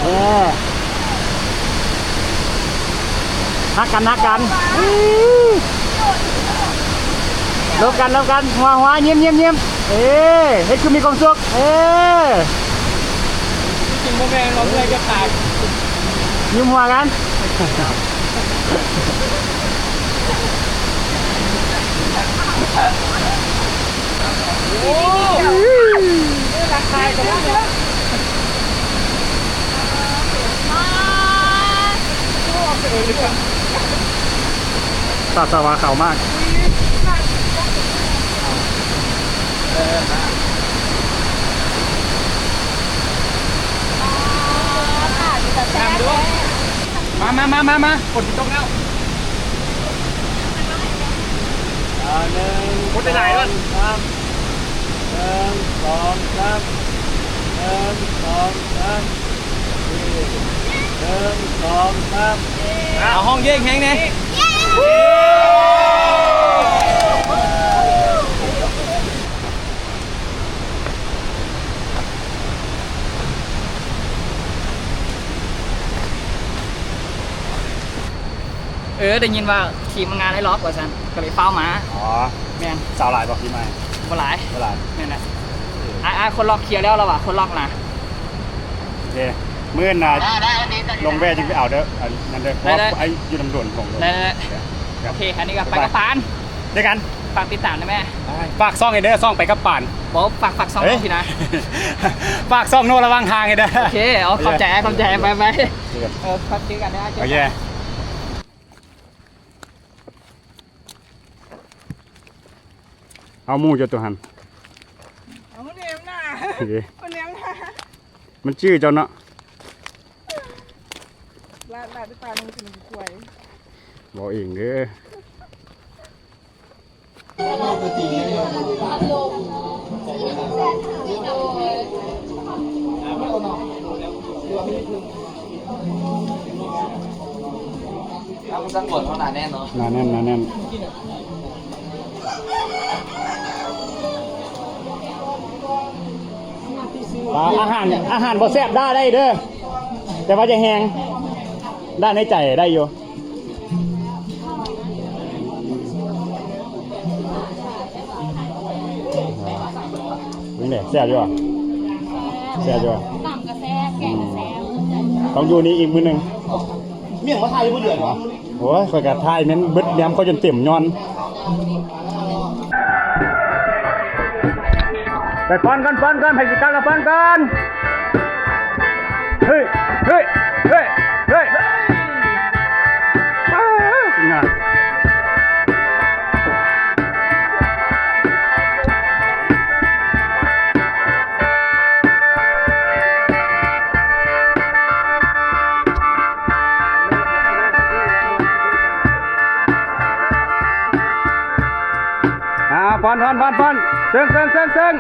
ເອີ ຮັກກັນ ຮັກກັນ ລົມກັນ ລົມກັນ ຫົວ ຫົວ ຍິ້ມ ຍິ້ມ ຍິ້ມ ເອີ ເຮັດຄືມີຄວາມສຸກ ເອີ ຈິງບໍ່ແມ່ນ ເຮົາເມື່ອຍຈະຕາຍ ຍຸມຫົວກັນ. ໂອ້ ສາດສະຫວາຂາວມາກ. ມາ ມາ ມາ ມາ ມາ ຝົນຊິຕົກແລ້ວ ອ່າ ໜຶ່ງ ກົດຫຼາຍໆ ສອງ ສາມ ໜຶ່ງ ສອງ ສາມ ໜຶ່ງ ສອງ ສາມ ໜຶ່ງ ສອງ ສາມ ເອົາ ຮ້ອງເຢ້ງແຮງແດ່. ເອີ ໄດ້ຍິນວ່າທີມງານອ້າຍລັອກວ່າຊັ້ນ ກໍເລີຍຟ້າວມາ. ອໍ ແມ່ນ. ສາວຫຼາຍບໍ່ທີມອ້າຍ? ບໍ່ຫຼາຍ ບໍ່ຫຼາຍ. ແມ່ນແຫຼະ. ເອີ ອ້າຍ ອ້າຍຄົນລັອກເຄຍແລ້ວ ລາວວ່າຄົນລັອກນະ. ໂອເຄ ມື້ອື່ນນະ ລົງແວ່ຈຶ່ງໄປເອົາເດີ ອັນນັ້ນເດີ ເພາະວ່າໄອ້ຢູ່ນຳດົນ ໄດ້ ໄດ້. ໂອເຄ ອັນນີ້ກໍໄປກັບປານ ເຈີກັນ. ຝາກຕິດຕາມໄດ້ແມ່? ຝາກຊ່ອງໃຫ້ເດີ ຊ່ອງໄປກັບປານ. ບໍ່ ຝາກ ຝາກຊ່ອງພີ່ນະ ຝາກຊ່ອງໂນລະຫວ່າງທາງໃຫ້ເດີ. ໂອເຄ ເອົາ ຂອບໃຈ ຂອບໃຈ ໄປ ໄປ. ເຈີກັນ ເອີ ຂອບໃຈກັນເດີ. ໂອເຄ ເອົາໝູ່ເຈົ້າຕົວຫັ້ນ ເອົາແນມໜ້າ ໂອເຄ ເອົາແນມໜ້າ. ມັນຈື່ເຈົ້າເນາະ ລາດ ລາດໄປປານ ມັນຄືຄວາຍ ເວົ້າເອງເດີ. ຕຳຫຼວດເຮົາໜາແໜ້ນເນາະ ໜາແໜ້ນ ໜາແໜ້ນ. ອ່າ ອາຫານ ອາຫານບໍ່ແຊບດ່າໄດ້ເດີ ແຕ່ວ່າຢ່າແຮງ ດ່າໃນໃຈໄດ້ຢູ່. ເປັນໃດ ແຊບຢູ່ບໍ່? ແຊບຢູ່ບໍ່? ຕຳກໍແຊບ ແກງກໍແຊບ. ອືມ ຕ້ອງຢູ່ນີ້ອີກມື້ໜຶ່ງ. ມີຫຍັງມາຖ່າຍຢູ່ຜູ້ດຽວເນາະ? ໂອ້ຍ ຂ້ອຍກໍຖ່າຍແມ່ນເບິດແນມຂ້ອຍຈົນເຕັມຍ້ອນ. ໄປປ້ອນກ່ອນ ປ້ອນກ່ອນ ໃຜຊິກັບລະປ້ອນກ່ອນ. ເຮີ້ຍ ເຮີ້ຍ ເຮີ້ຍ ເຮີ້ຍ ງາມ. ອ່າ ປ້ອນ ປ້ອນ ປ້ອນ ປ້ອນ ເຊິ່ງ ເຊິ່ງ ເຊິ່ງ ເຊິ່ງ.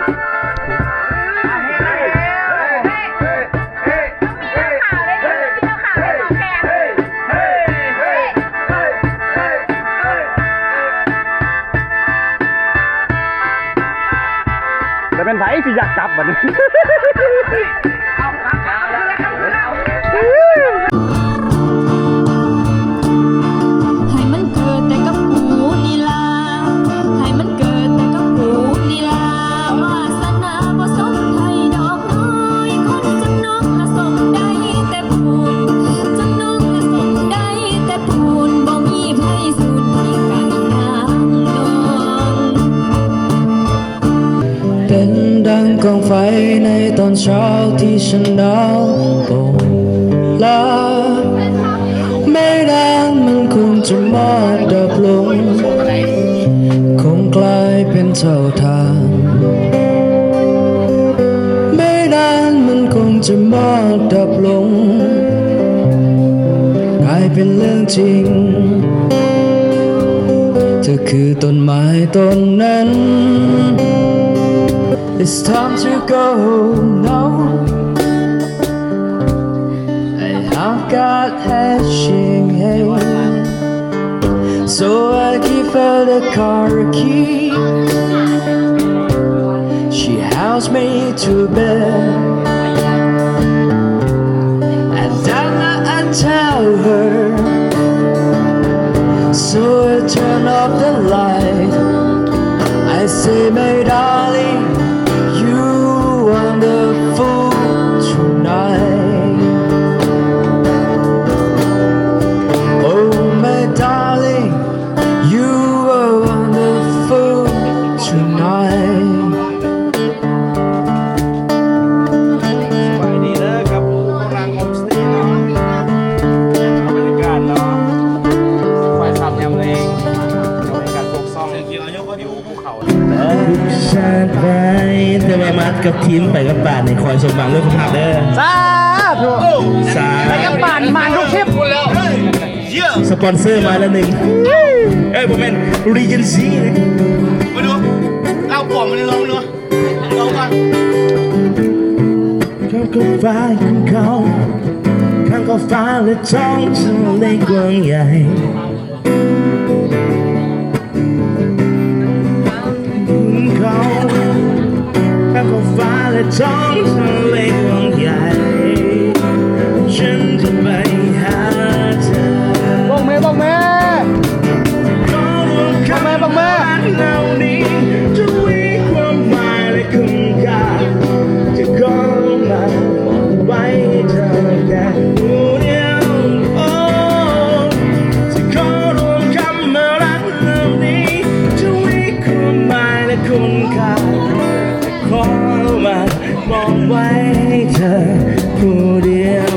ແຕ່ແມ່ນໃຜຊິຢາກຈັບບັດນີ້? ໃຫ້ມັນເກີດແຕ່ກັບກູນີ້ລະ ໃຫ້ມັນເກີດແຕ່ກັບກູນີ້ລະ ວາສະໜາບໍ່ສົມໃຜດອກນ້ອຍ ຄົນຈັ່ງນ້ອງລະສົມໄດ້ແຕ່ພູນ ຈັ່ງນ້ອງລະສົມໄດ້ແຕ່ພູນ ບໍ່ມີໃຜສຸດທີ່ໄກນາງນ້ອງ. เป็นดังกองไฟในตอนเช้าที่ฉันหนาวอบอ้าว ไม่นานมันคงจะมอดดับลง คงกลายเป็นเท่าถ่าน ไม่นานมันคงจะมอดดับลง กลายเป็นเรื่องจริง เธอคือต้นไม้ต้นนั้น It's time to go home now. I have got head shaking head. So I give her the car key. She helps me to bed. And then I tell her, so I turn off the light. I say, my darling, you wonderful tonight. Oh, my darling, you are wonderful tonight. ສະບາຍດີເດີຄັບ ໂຮງແຮມໂຮມສະເຕເນາະ ເອົາບັນຍາກາດເນາະ ຄອຍຂັບຍາມແລງ ເອົາບັນຍາກາດປົກຊ່ອງ ຜູ້ເຂົາ ແຕ່ວ່າມາກັບທີມໄປກັບປານນີ້ ຂໍໃຫ້ສົມຫວັງເລື່ອງຄວາມຮັກເດີ ສາທຸ ສາທຸ ໄປກັບປານ ມາທຸກທຣິບ. ສະປອນເຊີມາແລ້ວໜຶ່ງ ເອີຍ ບໍ່ແມ່ນ ຣີເຈນຊີເດ້. ມາດູ ເລົ່າກວມມາເລີຍ ລອງເນາະ ລອງກ່ອນ. ຂ້າມຂອບຟ້າຂຶ້ນເຂົາ ຂ້າມຂອບຟ້າ ແລະ ທ້ອງທະເລກວ້າງໃຫຍ່.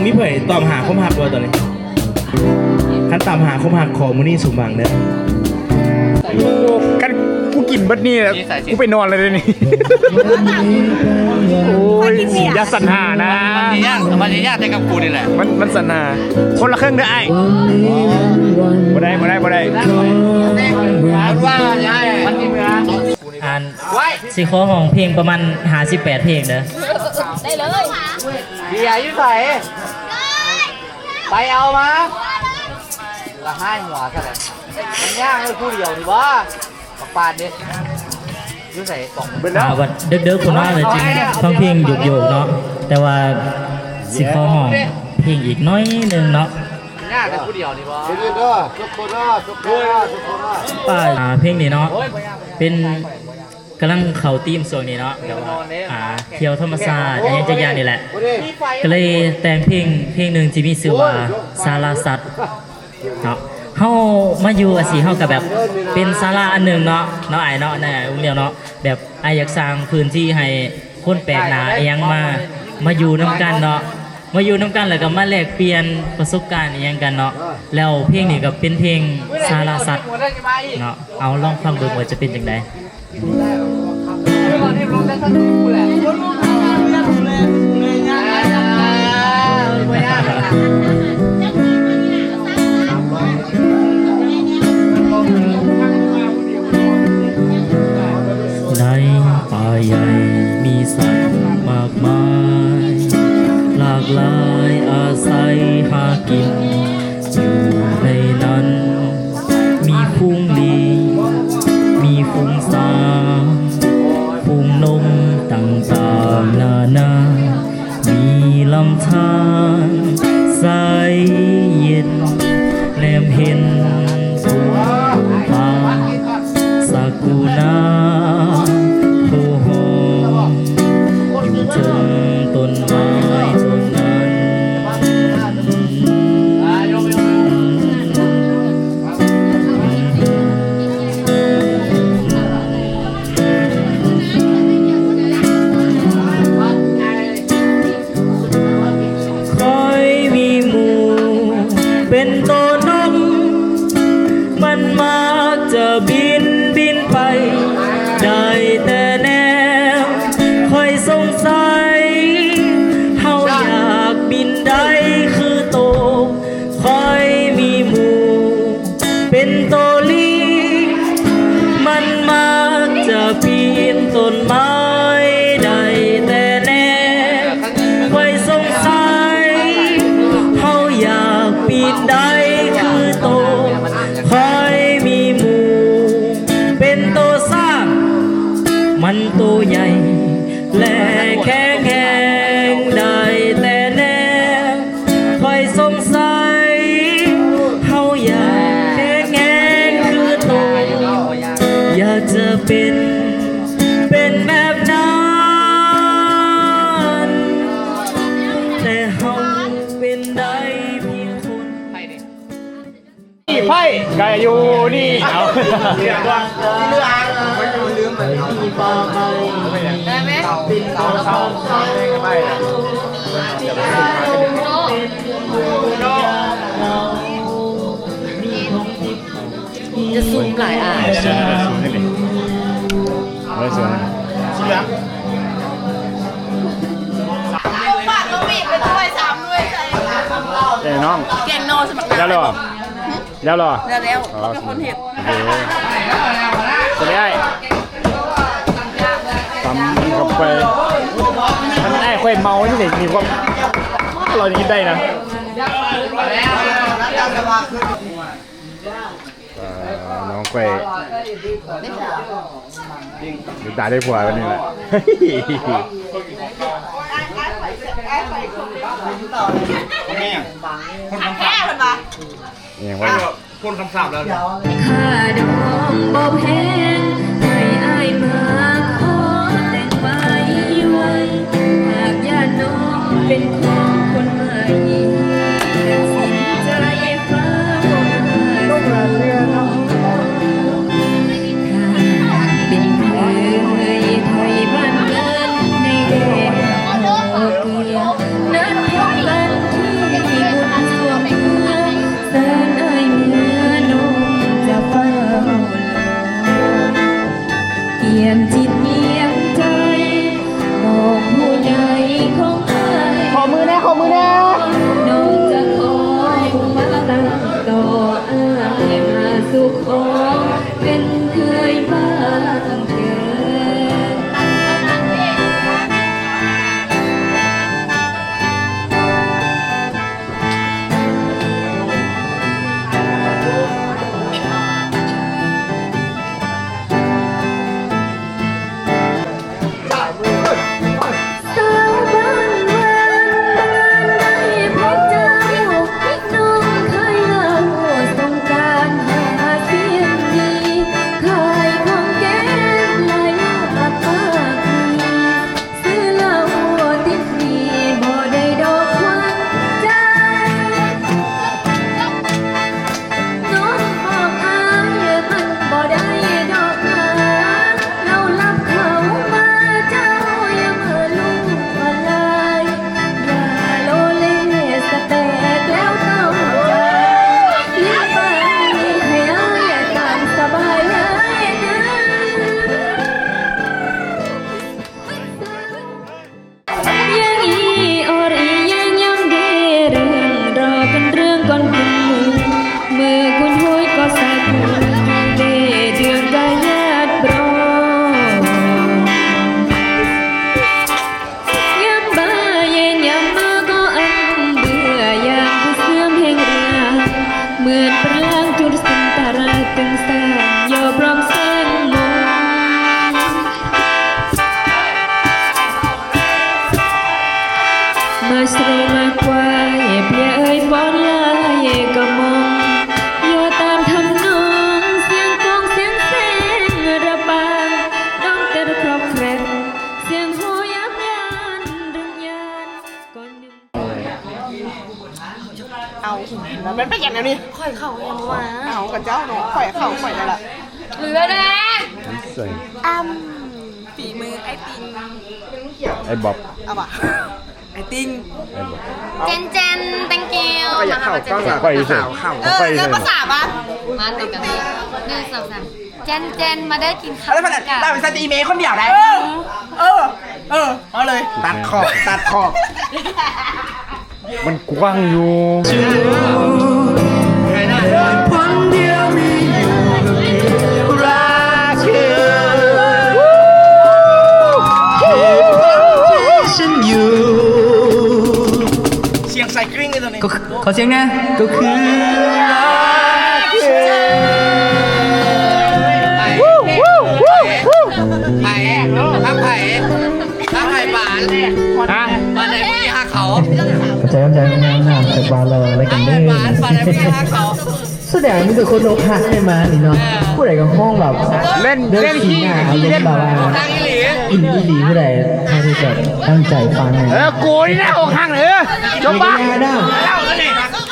ມີໃຜຕາມຫາຄວາມຮັກບໍ່ຕອນນີ້? ຄັນຕາມຫາຄວາມຮັກ ຂໍມື້ນີ້ສົມຫວັງເດີ. ໂອ້ ຄັນກູກິນເບິດນີ້ ກູໄປນອນແລ້ວເດນີ້. ໂອ້ຍ ຢ່າສັນຫານະ. ມັນຊິຍາກ ມັນຊິຍາກແຕ່ກັບກູນີ້ແຫຼະ. ມັນ ມັນສັນຫາ. ຄົນລະເຄິ່ງເດີອ້າຍ. ບໍ່ໄດ້ ບໍ່ໄດ້ ບໍ່ໄດ້. ອັນ ຊິຂໍຮ້ອງເພງປະມານຫ້າສິບແປດເພງເດີ. ໄດ້ເລີຍ. ເບຍຢູ່ໃສ? ໄປເອົາມາ. ລະຮ້າຍຫົວຊະແຫຼະ. ມັນຍ່າງໄດ້ຜູ້ດຽວນີ້ບໍ່? ບັກປານເດ້ ຢູ່ໃສ? ເບິດແລ້ວ. ອ່າ ວັນເດິກໆ ພຸ້ນເນາະ ເລີຍຈຶ່ງຟັງເພງໂຍກໆ ເນາະ. ແຕ່ວ່າຊິຂໍຮ້ອງເພງອີກໜ້ອຍໜຶ່ງເນາະ. ຍ່າງໄດ້ຜູ້ດຽວນີ້ບໍ່? ເດີ ທຸກຄົນເດີ ທຸກຄົນເດີ ທຸກຄົນເດີ. ປ້າ ອ່າ ເພງນີ້ເນາະ ເປັນ ກຳລັງເຂົ້າທີມຊ່ວງນີ້ເນາະ ແບບວ່າ ອ່າ ທ່ຽວທຳມະຊາດ ອີ່ຫຍັງຈັກຢ່າງນີ້ແຫຼະ ກະເລີຍແຕ່ງເພງ ເພງໜຶ່ງທີ່ມີຊື່ວ່າ ສາລະສັດ ເນາະ. ເຮົາມາຢູ່ຈັ່ງຊີ້ ເຮົາກະແບບເປັນສາລະອັນໜຶ່ງເນາະ ເນາະອ້າຍເນາະ ນາຍອ້າຍວົງລຽວເນາະ. ແບບອ້າຍຢາກສ້າງພື້ນທີ່ໃຫ້ຄົນແປກໜ້າອີ່ຫຍັງມາ ມາຢູ່ນຳກັນເນາະ ມາຢູ່ນຳກັນ ແລ້ວກະມາແລກປ່ຽນປະສົບການອີ່ຫຍັງກັນເນາະ. ແລ້ວເພງນີ້ກະເປັນເພງສາລະສັດເນາະ. ເອົາ ລອງຟັງເບິ່ງວ່າຈະເປັນຈັ່ງໃດ. ໃນປ່າໃຫຍ່ມີສັດມາກມາຍ ຫຼາກຫຼາຍອາໄສຫາກິນ ຢູ່ໃນນັ້ນມີຝູງລີ ມີຝູງຊ້າງ ຝູງນົກຕ່າງໆນານາ ມີລຳທານໃສເຢັນ ແນມເຫັນທົ່ງປ່າ ສາກຸນາໂພຫອມ ຢູ່ເທິງຕົ້ນໄມ້ຕົ້ນນັ້ນ. ຂ້ອຍມີໝູ່ເປັນໂຕນົກ ມັນມັກຈະບິນ ບິນໄປ ໄດ້ແຕ່ແນມ ຂ້ອຍສົງໄສ ເຮົາຢາກບິນໄດ້ຄືໂຕ. ຂ້ອຍມີໝູ່ ເປັນໂຕລີ ມັນມັກຈະປີນຕົ້ນໄມ້ໄດ້ແຕ່ແນມ ຂ້ອຍສົງໄສ ເຮົາຢາກປີນໄດ້ຄືໂຕ. ຂ້ອຍມີໝູ່ ເປັນໂຕຊ້າງ ມັນໂຕໃຫຍ່ ແລະແຂງແຮງໄດ້ແຕ່ແນມ ຂ້ອຍສົງໄສ ເຮົາຢາກແຂງແຮງຄືໂຕ ຢາກຈະເປັນ ເປັນແບບນັ້ນ ແຕ່ເຮົາເປັນໄດ້ພຽງຄົນ. ໄຟກະຢູ່ນີ້ ເອົາ ໄດ້ໄໝ? ຈະຊູມຫຼາຍອ່າ ເອີ ນ້ອງ ແກງໜໍ່ ສະໝັກໜ້າ ໄດ້ແລ້ວບໍ່? ແລ້ວເນາະ ແລ້ວ ແລ້ວ ອໍ ເຂົາເປັນຄົນເຮັດ ໂອເຄ ສະເດຍ ຕຳເຂົ້າໄປ ມັນອ້າຍຂ້ອຍເມົານີ້ ມີຄວາມ ເຮົາກິນໄດ້ນະ ອ່າ ນ້ອງກ້ອຍ ດຽວຕາຍໄດ້ຜົວວັນນີ້ລະ ແມ່ນຫຍັງ? ຄົນຄຳສັບ ອີຫຍັງວະ? ຄົນຄຳສັບແລ້ວ ຄ່າດອງບໍ່ແພງ ໃຫ້ອ້າຍມາຂໍແຕ່ງໄວໆ ຫາກຢ້ານນ້ອງເປັນຂອງຄົນໃໝ່ ຕັດສິນໃຈຟ້າວມາສອງ ຖ້າຫາກເປັນເຄີຍໄທບ້ານເກີດໃນແດນເຮົາເກີດ ນັດພົບກັນທີ່ບຸນຊ່ວງເມືອງ ເຊີນອ້າຍເມືອ ນ້ອງຈະເຝົ້າລໍ ກຽມຈິດກຽມໃຈ ບອກຜູ້ໃຫຍ່ຂອງອ້າຍ ຂໍມືແດ່ ຂໍມືແດ່ ນ້ອງຈະຂໍບຸນມາຕັ້ງຕໍ່ ອ້າຍມາສູ່ຂໍ ເປັນເຄີຍບ້ານເກີດ. ສາວບ້ານວາງ ບັງເອີນໄດ້ພົບເຈົ້າ ນ້ອງເຄີຍເລົ່າ ສົງການຫາສຽງດີ ຂາຍຂອງເກັບ ລາຍຍາກປາກດີ ຊື້ເຫຼົ້າຕິດໜີ້ ບໍ່ໄດ້ດອກຂວັນໃຈ ນ້ອງບອກອ້າຍ ມັນບໍ່ໄດ້ດອກນາ ເລົ່າລັບເຂົາມາ ເຈົ້າຢ່າເມີ່ອລູກອອນລາຍ ຢ່າໂລເລສະແຕກແລ້ວເອົາໃຈ ຍິງໄປໃຫ້ອ້າຍຕາມສະບາຍເລີຍນາ. ຍັງອີອອດອີແຍງຍາມເດ ເລື່ອງລໍກັນເລື່ອງກ່ອນຂຶ້ນມື ເມື່ອຄຸນໂຫຍກໍສັກເດ ເດືອນກາຍາດບຣອ ຍາມບ່າຍແຍງຍາມເມີ່ອກໍອຳເບື່ອ ຍາມຜູ້ເສື່ອມແຫ່ງເຮືອ ເໝືອນປະລາງຈຸດສິນຕາລາ ຕຶງສ້າງຍໍບຣອມແສງມົນ ມາສະໂລມາຄວາຍ ເພຍເອີຍຟ້ອນລາຍກະໝ່ອມ ໂຍຕາມທຳນອງ ສຽງກອງສຽງແສງລະບາງ ດອງເຕີດຄຣອບແຄຣບ ສຽງໂຮຍາມຍານ ເລື່ອງຍານກ່ອນໜຶ່ງ ເອົາ ມັນເປັນຫຍັງແນວນີ້? ຂ້ອຍເຂົ້າຍັງບໍ່ມາ ເອົາ ກັບເຈົ້າເນາະ ຂ້ອຍເຂົ້າຂ້ອຍນັ້ນລະ ຫຼືແລ້ວແຫຼະ ອຳ ຝີມືອ້າຍຕິງ ອ້າຍບອບ ເອົາຫວາ ອ້າຍຕິງ ອ້າຍບອບ ເຈນເຈນ thank you ຂ້ອຍຢາກເຂົ້າກ້ອງ ຂ້ອຍອີ່ເສີ ເອີ ເລື່ອງພາສາປະ ມາຕິດກັນ ໜຶ່ງ ສອງ ສາມ ເຈນເຈນ ມາເດີ ກິນເຂົ້ານຳກັນ ເອົາໄປໃສ່ອີເມຄົນດຽວໄດ້ ເອີ ເອີ ເອີ ເອົາເລີຍ ຕັດຂອບ ຕັດຂອບ ມັນກວ້າງຢູ່ ສຽງໃສກຣິ້ງເລີຍຕອນນີ້ ຂໍສຽງແດ່ ກໍຄື ໃຜ ທັກໃຜ ທັກໃຜບານ ຮະ ບານໃດຜູ້ທີ່ຮັກເຂົາ ຂອບໃຈ ຂອບໃຈ ງາມໆ ຈາກບານເລີຍ ແລ້ວກັນເດີ ບານ ບານໃດຜູ້ທີ່ຮັກເຂົາ ສະແດງມີແຕ່ຄົນອົກຫັກໄດ້ມານີ້ເນາະ ເອີ ຜູ້ໃດກໍຮ້ອງແບບ ເລ່ນ ເລ່ນຂີ້ ເລ່ນ ແບບວ່າ ຮັກອີ່ຫຼີ ອິນອີ່ຫຼີ ຜູ້ໃດ ໃຜທີ່ແບບຕັ້ງໃຈຟັງ ເອີ ກູນີ້ນະອົກຫັກ ເອີ ຈົບປະ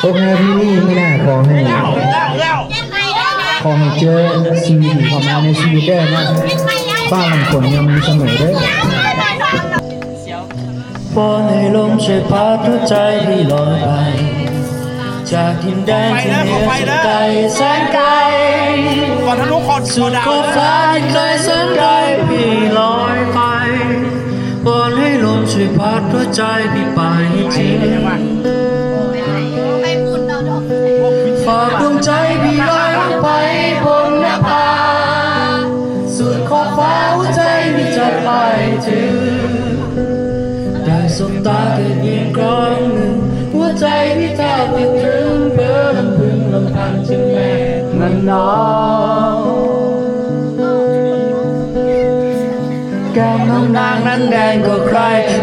ອົກຫັກ ມື້ນີ້ມື້ໜ້າຂໍໃຫ້ ຂໍໃຫ້ເຈີສິ່ງດີໆເຂົ້າມາໃນຊີວິດເດີເນາະ ຟ້າຫຼັງຝົນຍ່ອມມີສະເໝີເດີ. ວອນໃຫ້ລົມຊ່ວຍພັດຫົວໃຈໃຫ້ລອຍໄປ ຈາກດິນແດນທີ່ເໜືອສຸດໄກແສນໄກ ສຸດຂອບຟ້າທີ່ໄກແສນໄກໃຫ້ລອຍໄປ ວອນໃຫ້ລົມຊ່ວຍພັດຫົວໃຈໃຫ້ໄປໃຫ້ເຖິງ ຝາກດວງ ໃຈພີ່ລອຍລົງໄປບົນໜ້າຜາ ສຸດຂອບຟ້າຫົວໃຈມີເຈົ້າໄປເຖິງ ໄດ້ສົບຕາແຄ່ພຽງຄັ້ງໜຶ່ງ ຫົວໃຈພີ່ຖ້າຄິດເຖິງເພິ່ນລຳພັງຈຶ່ງແມ່ນມັນນອນ ແກ້ມນ້ອງນາງນັ້ນແດງກໍໃຄ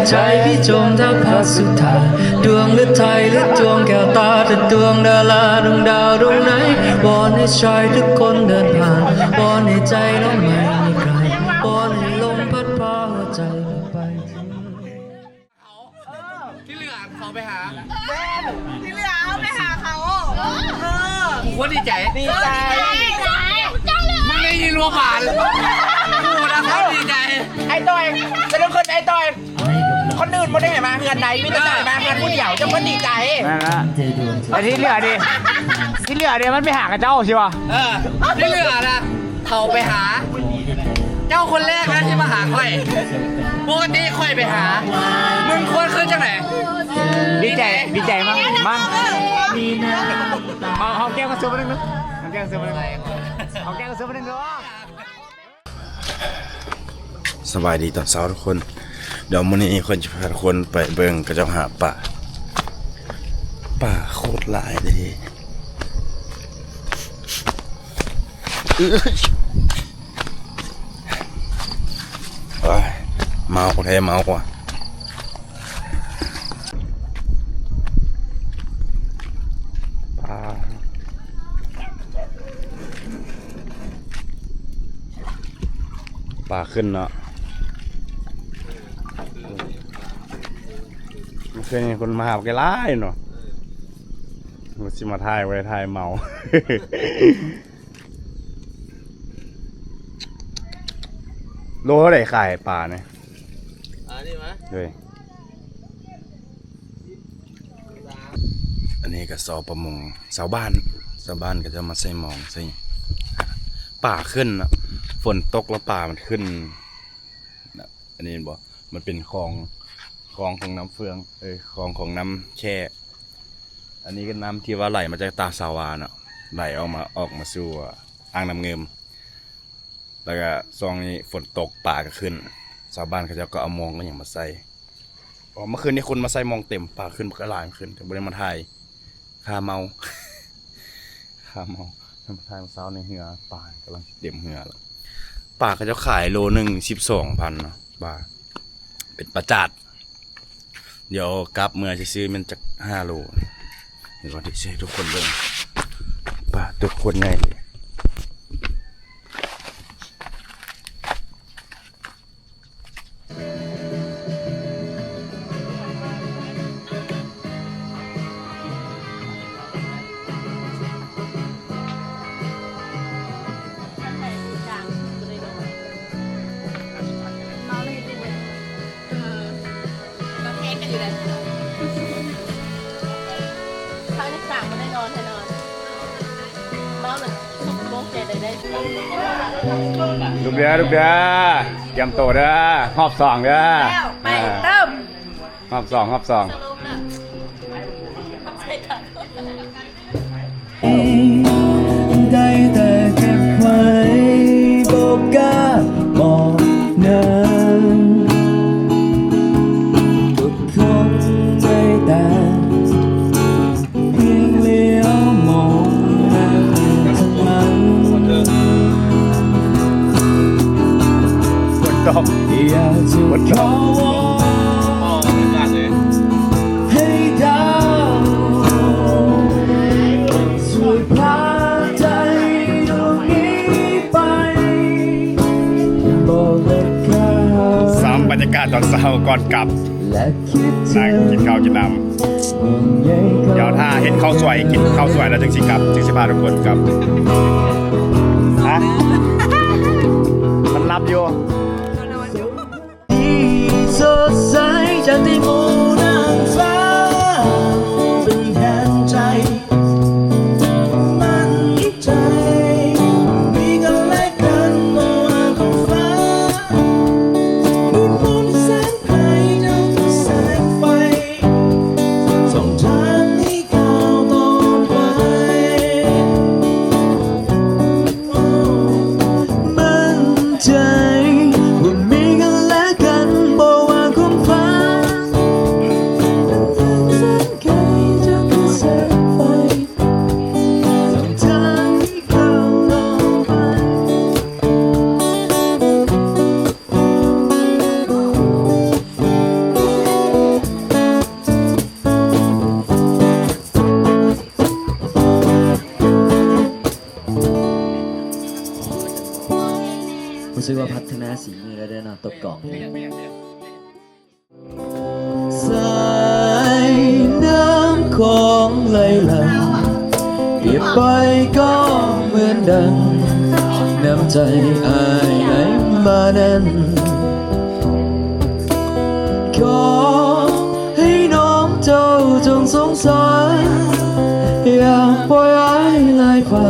ໃຈພີ່ຈົມທັກພັກສຸດທ້າຍ ດວງເລືອດໄທເລືອດດວງແກ້ວຕາ ແຕ່ດວງດາລາດວງດາວດວງໃນ ວອນໃຫ້ຊາຍທຸກຄົນເດີນຜ່ານ ວອນໃຫ້ໃຈນ້ອງໄໝ່ໄກ ວອນໃຫ້ລົມພັດພາຫົວໃຈໄປ ທີ່ເຫຼືອເຂົາໄປຫາ ແມ່ນ ທີ່ເຫຼືອເອົາໄປຫາເຂົາ ເອີ ເອີ ກູໂຄດດີໃຈ ດີໃຈ ມຶງໄດ້ຍິນບໍ່ບາດ ກູນະຄົນດີໃຈ ໄອ້ຕ້ອຍ ສະຫຼຸບເພິ່ນໄອ້ຕ້ອຍ ຄົນອື່ນບໍ່ໄດ້ໃຫ້ມາເຮືອນໃດ ມີແຕ່ເຈົ້າໃຫ້ມາເຮືອນຜູ້ດຽວ ເຈົ້າເພິ່ນດີໃຈ ແມ່ນລະ ແຕ່ທີ່ເຫຼືອເດ ທີ່ເຫຼືອເດ ມັນໄປຫາຂະເຈົ້າຊິວະ ເອີ ທີ່ເຫຼືອນະ ເຂົາໄປຫາ ເຈົ້າຄົນແລກນະທີ່ມາຫາຂ້ອຍ ປົກກະຕິຂ້ອຍໄປຫາ ມຶງຄວນຄືຈັ່ງໃດ? ດີໃຈ ດີໃຈ ດີໃຈ ມັງ ມັງ ເອົາ ຫອມແກ້ມກັນຊູບໜຶ່ງເດີ ຫອມແກ້ມກັນຊູບໜຶ່ງ ຫອມແກ້ມກັນຊູບໜຶ່ງເດີ. ສະບາຍດີຕອນເຊົ້າທຸກຄົນ ດຽວມື້ນີ້ຂ້ອຍຈະພາທຸກຄົນໄປເບິ່ງເຂົາເຈົ້າຫາປາ ປາໂຄດຫຼາຍເລີຍ ໂອ້ຍ ເມົາແທ້ເມົາວ່າ ປາ ປາຂຶ້ນເນາະ ເມື່ອຄືນນີ້ຄົນມາຫາບັກຫຼາຍເນາະ ວ່າຊິມາຖ່າຍ ບໍ່ໄດ້ຖ່າຍ ເມົາ ໂລເທົ່າໃດຂາຍປານີ້? ອັນນີ້ມາ ໂດຍ ອັນນີ້ກໍຊາວປະມົງ ຊາວບ້ານ ຊາວບ້ານເຂົາເຈົ້າມາໃສ່ມອງໃສ່ ປາຂຶ້ນເນາະ ຝົນຕົກແລ້ວປາມັນຂຶ້ນ ອັນນີ້ແມ່ນບໍ່? ມັນເປັນຄອງ ຄອງຂອງນ້ຳເຟືອງ ເອີ ຄອງຂອງນ້ຳແຄ ອັນນີ້ກໍນ້ຳທີ່ວ່າໄຫຼມາຈາກຕາສາວາເນາະ ໄຫຼອອກມາ ອອກມາສູ່ອ່າງນ້ຳງື່ມ ແລ້ວກໍຊ່ວງນີ້ຝົນຕົກປາກໍຂຶ້ນ ຊາວບ້ານເຂົາເຈົ້າກໍເອົາມອງເອົາຫຍັງມາໃສ່ ເມື່ອຄືນນີ້ຄົນມາໃສ່ມອງເຕັມ ປາຂຶ້ນບັກຫຼາຍ ເມື່ອຄືນ ແຕ່ບໍ່ໄດ້ມາຖ່າຍ ຄາເມົາ ຄາເມົາ ມາຖ່າຍເຊົ້າໃນເຮືອ ປາກຳລັງເຕັມເຮືອແລ້ວ ປາເຂົາເຈົ້າຂາຍໂລໜຶ່ງສິບສອງພັນເນາະ ປາ ເປັນປາຈາດ ດຽວກັບເມືອຊິຊື້ແມ່ນຈັກຫ້າໂລ ດຽວຊິໃຫ້ທຸກຄົນເບິ່ງ ປາໂຕໂຄດໃຫຍ່ເລີຍ. ລຸກເດີ ລຸກເດີ ກຽມໂຕເດີ ຮອບສອງເດີ ໄປເຕີມ ຮອບສອງ ຮອບສອງ. ໄດ້ແຕ່ເກັບໄວ້ ບໍ່ກ້າບອກນາງ ທຸກຄົນໄດ້ແຕ່ພຽງຫຼຽວມອງນາງເທົ່ານັ້ນ ຝົນຕົກ ຢາກຈະຂໍວອນ ໃຫ້ດາວຊ່ວຍພາໃຈດວງນີ້ໄປ ບອກວ່າຂ້າ ຊ້ຳບັນຍາກາດຕອນເຊົ້າກ່ອນກັບ ແລະຄິດເຖິງ ນັ່ງກິນເຂົ້າກິນນ້ຳ ດຽວຖ້າເຮັດເຂົ້າສວຍ ກິນເຂົ້າສວຍແລ້ວຈຶ່ງຊິກັບ ຈຶ່ງຊິພາທຸກຄົນກັບ ຮະ ມັນຫຼັບຢູ່. ທີ່ສົດໃສຈາກທີ່ໝູ່ນາງຟ້າເປັນແທນໃຈ ໝັ້ນໃຈມີກັນແລະກັນ ບໍ່ວ່າທ້ອງຟ້າມືດມົນແສງໃຜ ເຈົ້າຄືແສງໄຟ ສົ່ງທາງໃຫ້ກ້າວຕໍ່ໄປ. ຊື່ວ່າ ພັດທະນາສີມື ແລ້ວເດີເນາະ ຕົບກອງ. ສາຍນ້ຳຂອງໄຫຼຫຼັ່ງ ປຽບໄປກໍເໝືອນດັ່ງ ນ້ຳໃຈອ້າຍໄຫຼມານັ້ນ ຂໍໃຫ້ນ້ອງເຈົ້າຈົ່ງສົງສານ ຢ່າປ່ອຍອ້າຍລາຍຟ້າ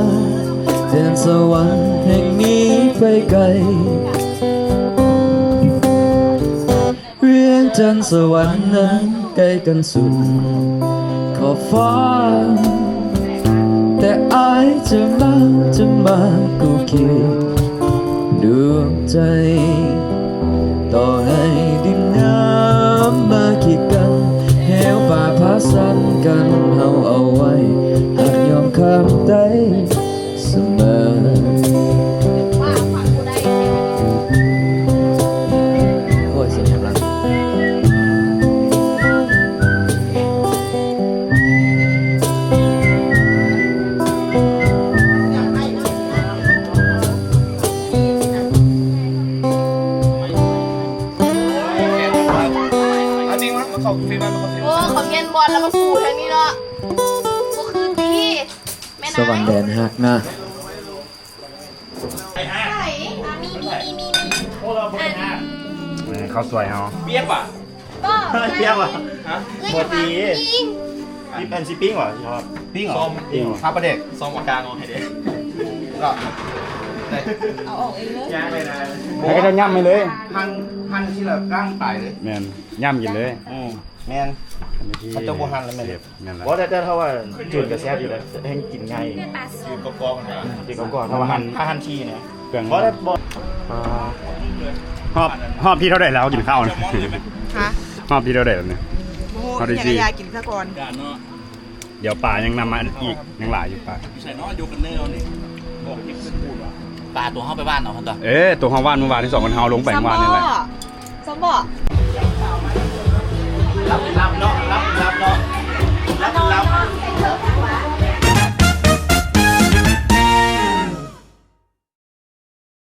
ແດນສະຫວັນແຫ່ງນີ້ໄປໄກ. ວຽງຈັນສະຫວັນນັ້ນໃກ້ກັນສຸດຂອບຟ້າ ແຕ່ອ້າຍຈະມາ ຈະມາຄູ່ຄຽງດວງໃຈ. ຕໍ່ໃຫ້ດິນນ້ຳມາກີດກັນ ແຫ້ວຟ້າຜ່າສັນກັນເຮົາເອົາໄວ້ ຫາກຍອມຂ້າມໄດ້ ສະເໝີ. ໂອ້ຍ ສຽງຫຍັງລະ? ເອົາຈິງມະ ມາເຂົ້າຟີມາ ມາເຂົ້າຟີມາ. ໂອ້ ເຂົາແມ່ນບອນແລ້ວມາປູທາງນີ້ເນາະ ບໍ່ຄືຕິ ແມ່ນ ສະຫວັນແດນຮັກນະ. ເຂົ້າສວຍເຮົາ ປຽກຫວາ? ປຽກຫວາ? ຮະ ບໍ່ຕີ ອັນຊິປີ້ງຫວາ? ປີ້ງຫວາ? ປີ້ງຫວາ? ປາປາແດກ ຊອມເອົາກາງອອກໃຫ້ເດ້ ກໍໄດ້ ເອົາອອກເອງເລີຍ ຍ່າງໄປນາ ໃຫ້ເຂົາເຈົ້າຫຍ້ຳໃຫ້ເລີຍ ຫັ່ນ ຫັ່ນຊິລະກ້າງຕາຍເລີຍ ແມ່ນ ຫຍ້ຳກິນເລີຍ ອື ແມ່ນ ເຂົາເຈົ້າບໍ່ຫັ່ນລະແມ່ນ ແມ່ນລະ ບໍ່ ແຕ່ ແຕ່ຖ້າວ່າຈືນກໍແຊບຢູ່ເດ້ ແຮ່ງກິນງ່າຍ ຈືນກອບໆ ແມ່ນ ຈືນກອບໆ ຖ້າວ່າຫັ່ນ ຖ້າຫັ່ນຊີ້ນະ ເຄື່ອງ ບໍ່ໄດ້ ບໍ່ ອ່າ ຮອບ ຮອບທີເທົ່າໃດແລ້ວກິນເຂົ້ານະ? ຮະ? ຮອບທີເທົ່າໃດແລ້ວນີ້? ບໍ່ຮູ້ ຮອບທີສີ່ ຢາກກິນຊະກ່ອນ ດຽວປາຍັງນຳມາອີກ ຍັງຫຼາຍຢູ່ປາ ຢູ່ໃສເນາະ ຍົກກັນເນີນີ້ ອອກເກັບເປັນປູນຫວາ? ປາຕົວເຮົາໄປຫວ່ານເອົາຫັ້ນຕົວະ ເອີ ຕົວເຮົາຫວ່ານມື້ວານນີ້ ສອງຄົນເຮົາລົງໄປຫວ່ານນີ້ແຫຼະ ຊ້ຳບໍ່? ຊ້ຳບໍ່? ລັບ ລັບເນາະ ລັບ ລັບເນາະ ລັບ ລັບ